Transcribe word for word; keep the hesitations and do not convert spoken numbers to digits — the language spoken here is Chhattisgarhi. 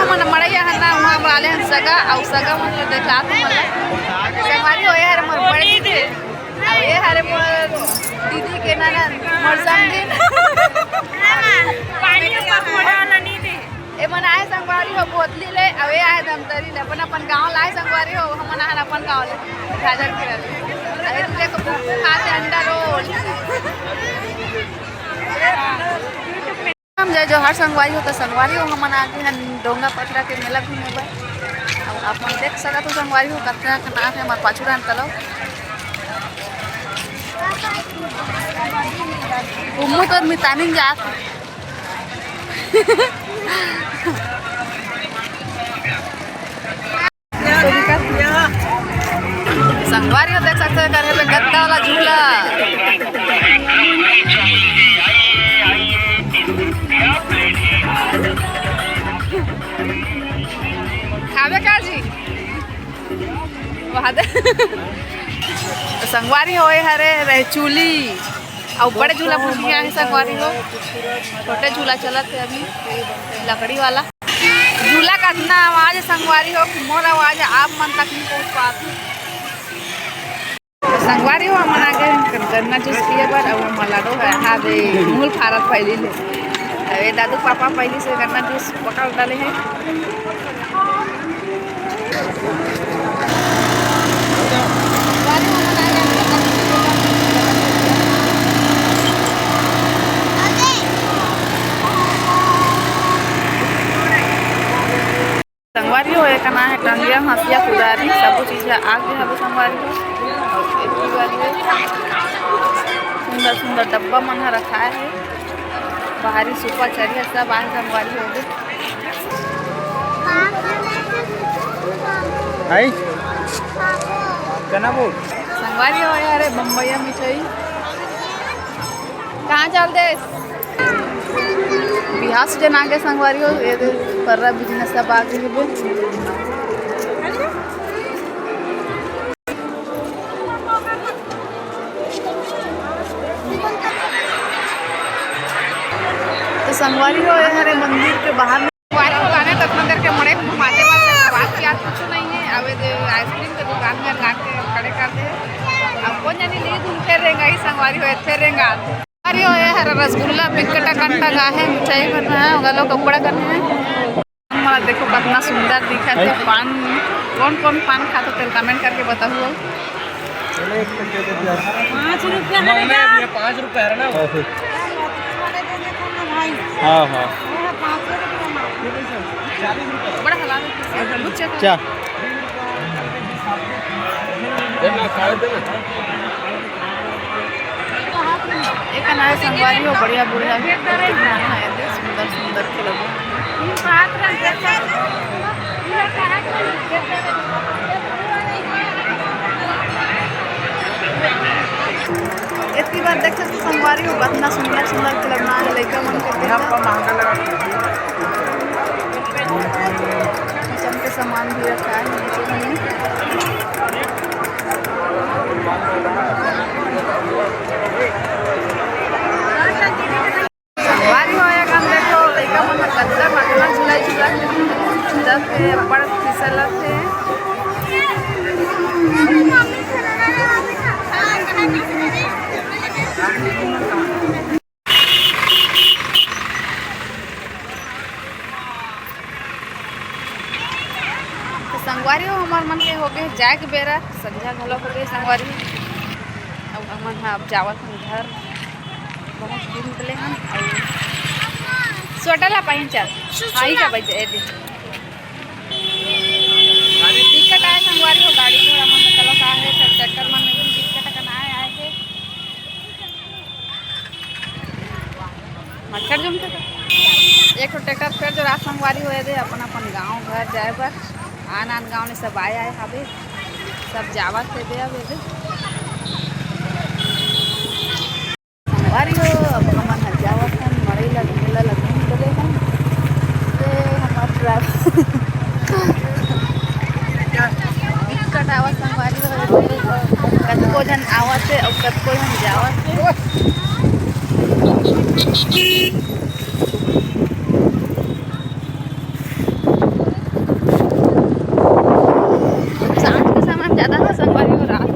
मन मड़ई हन ना, उहाँ हम रहले हन सगा, अउ सगा मन ल देखा तो मन संगवारी हो, ये हरे मोर बड़े दीदी, अउ ये हरे मोर दीदी के ननद, मोर समधिन। पानी ऊपर फोड़ा वाला नहीं दे। ए मन आए संगवारी हो बोतली ले, अउ ये आए दमतरी ले, अपन अपन गांव लाए संगवारी हो, हमन आहन अपन गांव ले, झाझर के रहले। अरे तू देखो, खाते अंडा रोल। हम जय जोहार संगवारी हो, तो संगवारी हो, हमन आ गे हन डोंगा पथरा के मेला घूमे बर। अउ आप मन देख सकत हो संगवारी हो, कतना के नाम है हमर पाछू रहन तलव। उम्मू तो मितानिन जात। संगवारी हो देख सकते हो, करे पे गद्दा वाला झूला। खावे का जी? वहाँ दे। संगवारी हो, ये हरे रहे चूली। अउ बड़े झूला फुसकी आहे संगवारी हो, छोटे झूला चलत हे अभी, लकड़ी वाला। झूला का इतना आवाज है संगवारी हो कि मोर आवाज आप मन तक नहीं पहुँच पात। संगवारी हो, हमन आ गे गन्ना जूस पिए बर, अउ हमर लाडो है, हाँ दे, मूल फारत पहली ले। अरे दादू पापा पहली से गन्ना जूस पकड़ डाले हैं। संगवारी हो, एक ना है टंगिया, हंसिया, कुदारी, सबो चीज ह आगे हवे संगवारी हो। अउ एती वाली सुंदर सुंदर डब्बा मन ह रखाए हे, बाहरी सुपा चरिया सब आहे संगवारी हो गे। आई? चना बोल। संगवारी हो, अरे बम्बईया मिठाई। कहाँ चल देस? बिहाव सीजन आ गे संगवारी हो, ये दे पर्रा बिजनेस सब आ गे हे। तो संगवारी हो, ये हरे मंदिर के बाहर में संगवारी हो, लाने तक मंदिर के मोड़े घुमाते माते बात किया कुछ नहीं है। अब ये दे आइसक्रीम के दुकान में ला के खड़े कर दे। अब कौन जानी ली धुन फेर रेंगा ही संगवारी हो, फेर रेंगा। अरे ओ, ये हरा रसगुल्ला बिकट अकन टंगा है, मिठाई बना है, ओगा लोग कपड़ा करने हैं। हमारा देखो कितना सुंदर दिखत है पान। कौन कौन पान खाते तेल कमेंट करके बताओ। पाँच रुपया है ना? पाँच रुपया है ना? हाँ, हाँ। बड़ा हलाल है। क्या? एक ना संगवारी हो, बढ़िया बढ़िया सुंदर सुंदर के लगे। इतनी बार देख सकते संगवारी हो, कितना सुंदर सुंदर खिलौना है लड़का मन के। किचन के सामान भी रखा है नीचे में। संगवारी हो, ये काम देखो, लइका मन ह कतका कतना झुलाई झुलत हे, झुलत हे, बड़ फिसलत हे। तो संगवारी हो, हमर मन के हो गए जाए के बेरा, संझा घलो हो गए संगवारी। अब हमन ह अब जावत हन घर। बहुत दिन निकले हन। अउ स्वेटर ला पहिन चल। हाँ, ई का बजे, ए दे। टिकट आए संगवारी हो, गाड़ी घोड़ा मन चलो का है, सब ट्रैक्टर मन में भी टिकट कनाए आए थे। मच्छर जमते तो। एक ठो ट्रैक्टर फेर जो रात संगवारी होए दे, अपन अपन गांव घर जाए बर। आन आन गांव में सब आए आए हवे, सब जावत हे दे अब एदे। संगवारी हो, अब हमन ह जावत हन, मड़ई ल, मेला ल घूम डरे हन। ये हमर ट्रैवल दिक्कत आवत संगवारी हो, कतको झन आवत हे अउ कतको झन जावत हे।